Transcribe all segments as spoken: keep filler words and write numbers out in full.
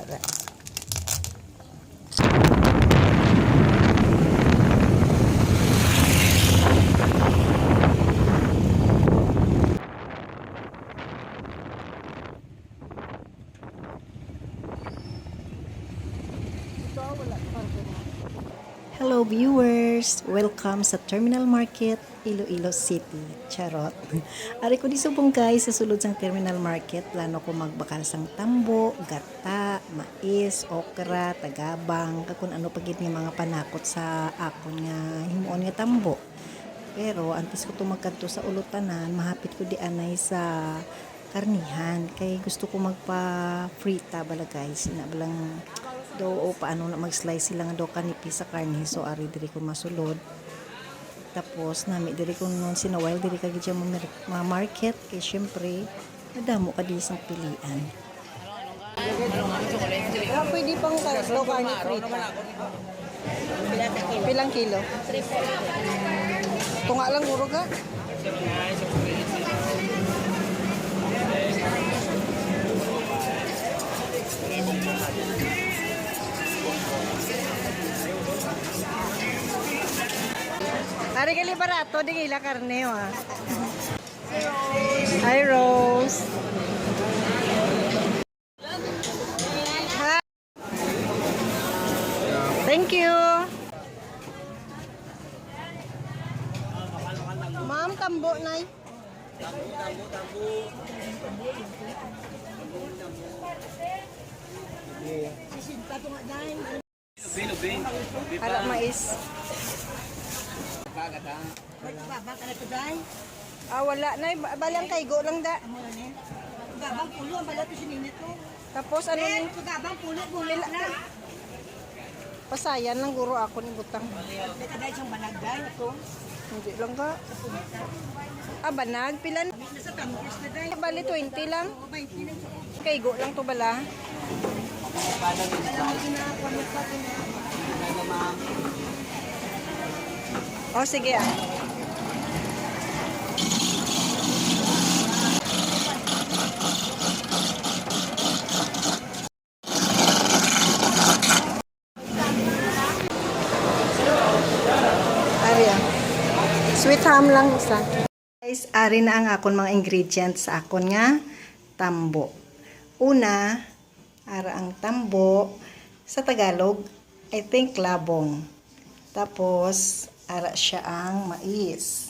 Hello viewers! Welcome sa Terminal Market, Iloilo City. Charot. Ari ko di subong guys, sa sulod sang Terminal Market, plano ko magbakal sang tambo, gata, mais, okra, tagabang, kag kun ano pa gid nga mga panakot sa akon nga himuon nga tambo. Pero antes ko to magkadto sa Ulutanan, mahapit ko di anay sa karnihan. Kay gusto ko magpa-frita bala guys. Ina bala nga daw o paano na mag-slice sila nga daw kanipis sa karne. So ari diri ko masulod. Tapos nami diri ko nun sinaway diri ka gid siya ma-, ma-market. Kay syempre, madamo ka di sang pilian. Ah, pwede pang ka-, daw karne frita. Pilang kilo? Tunga lang guro ka. Ari gali barato ding ila karne, ah. Hi, Rose. Thank you. Ma'am, tambo, nay. Ara, mais. Babang ka na to, day. Ah, wala, nay. Ba-, balang kaigo lang da. Amo na ni. Babang pulo ang balat ko sinina to. Tapos, ano ni? Babang pulo, bulo na. Pasayan lang guro ako ni butang. May ka, day, siyang banag, day, ito. Hindi lang ka. Ah, banag. Pila? Nasa tamokis na, day. Bali, twenty lang. Oo, twenty lang. Kaigo lang to bala. O, sige, ah. Ari, ah. Sweet ham lang isa. Guys, ari na ang akon mga ingredients sa akon nga tambo. Una, ara ang tambo. Sa Tagalog, I think labong. Tapos, ara siya ang mais.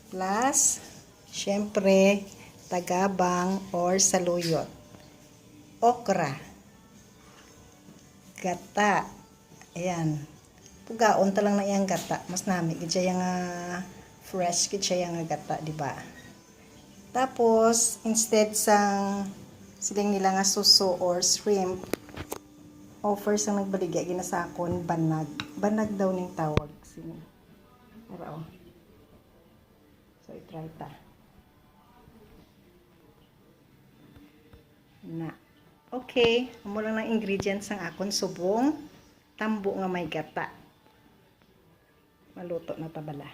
Plus, syempre, tagabang or saluyot. Okra. Gata. Ayan. Pugaon ta lang na iyang gata. Mas nami gid siya nga fresh gid siya nga gata, di ba? Tapos, instead sang siling nila nga suso or shrimp, offer sang nagbaligya gina sa akon banag. Banag daw ning tawag. Sini. Ara, oh. So, i-try ta. Na. Okay, amo lang ang ingredients sang akon subong tambo nga may gata. Maluto na ta bala.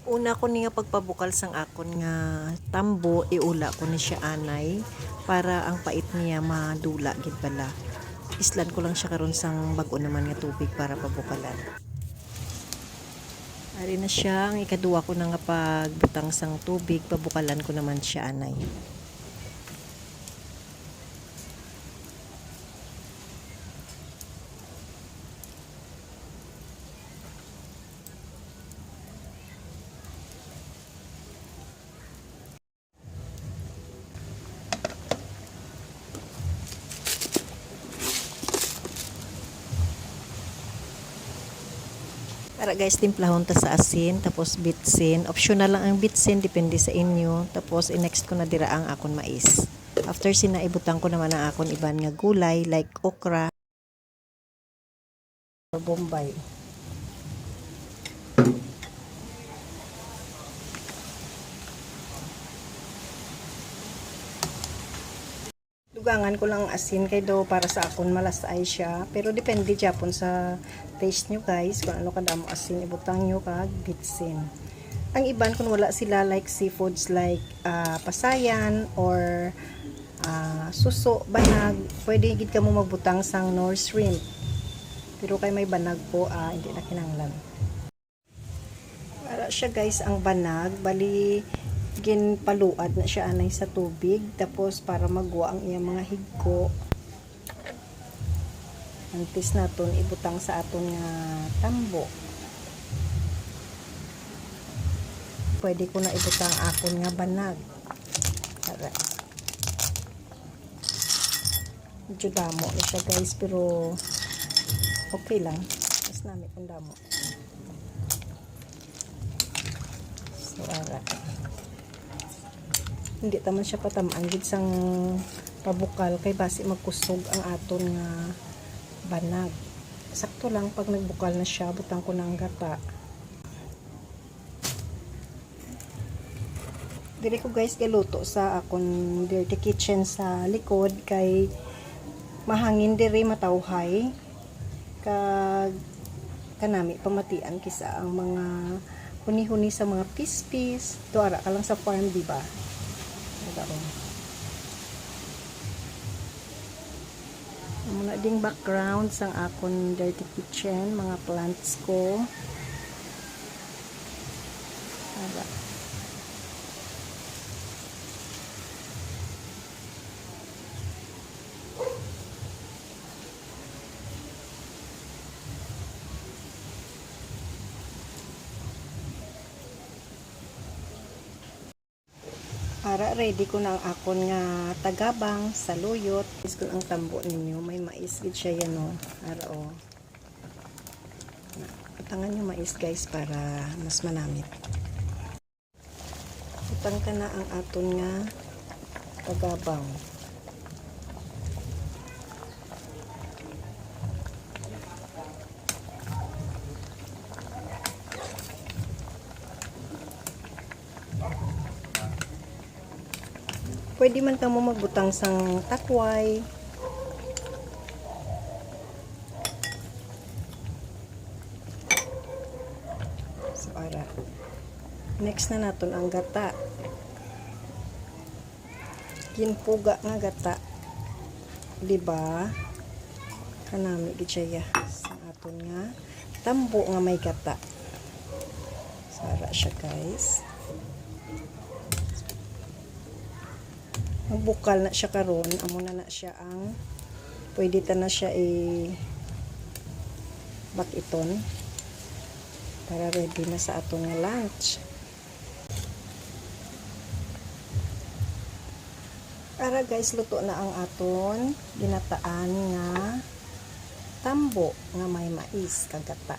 Una ko ni nga pagpabukal sang akon nga tambo, iula ko ni siya anay para ang pait niya madula gid bala. Islan ko lang siya karon sang bag-o naman nga tubig para pabukalan. Ari na siya, ang ikaduwa ko na nga pagbutang sang tubig, pabukalan ko naman siya anay. Para guys, timplahon ta sa asin, tapos bitsin. Optional lang ang bitsin, depende sa inyo. Tapos, i-next ko na dira ang akon mais. After sina, ibutang ko naman ang akon iban nga gulay, like okra. Bombay. Dugangan ko lang ang asin kay daw para sa akon malasay siya. Pero depende gyapon sa taste nyo, guys, kung ano kadamo asin ibutang nyo kag bitsin. Ang iban kung wala sila like seafoods like ah, pasayan or ah, suso, banag, pwede gid kamo magbutang sang Knorr shrimp. Pero kay may banag po, ah, hindi na kinahanglan. Para siya, guys, ang banag, bali ginpaluad na siya anay sa tubig, tapos para maguwa ang iyang mga higko. Antes naton ibutang sa aton nga tambo. Pwede ko na ibutang akon nga banag. Tara. Medyo damo na siya, guys, pero okay lang. Mas nami kung damo. So, ara. Hindi ta man siya patamaan gid sang pabukal kay basi magkusog ang aton nga banag. Sakto lang pag nagbukal na siya, butang ko na ang gata. Diri ko, guys, galuto sa akon dirty kitchen sa likod kay mahangin diri, matawhay. Kag kanami pamatian kisa ang mga huni-huni sa mga pispis. To ara ka lang sa farm, di ba? Diba, oh? Amo na ding background sang akon dirty kitchen, mga plants ko. Ara. Ara, ready ko na ang akon nga tagabang, saluyot. Is kung ang tambo ninyo, may mais gid siya yan, oh. Ara, oh. Butangan yung mais, guys, para mas manamit. Butang ka na ang aton nga tagabang. Pwede man kamo magbutang sang takway. So, ara. Next na naton ang gata. Ginpuga nga gata. Di ba? Kanami gid siya, ya, sa aton nga tambo nga may gata. So, ara siya, guys. Magbukal na siya karon. Amo na na siya ang pwede ta na siya i-bakiton para ready na sa aton nga lunch. Ara, guys, luto na ang aton ginataan nga tambo nga may mais kag gata.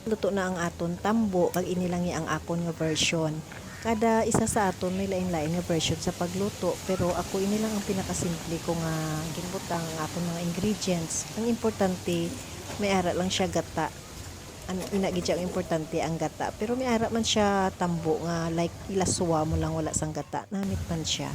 Luto na ang aton tambo, kag ini lang ni ang akon nga version. Kada isa sa aton may lain-lain nga version sa pagluto, pero ako ini lang ang pinakasimple ko nga ginbutang ang akon mga ingredients. Ang importante, may ara lang siya gata. An-, ina gid siya ang importante ang gata. Pero may ara man siya tambo nga, like, ilaswa mo lang wala sang gata. Namit man siya.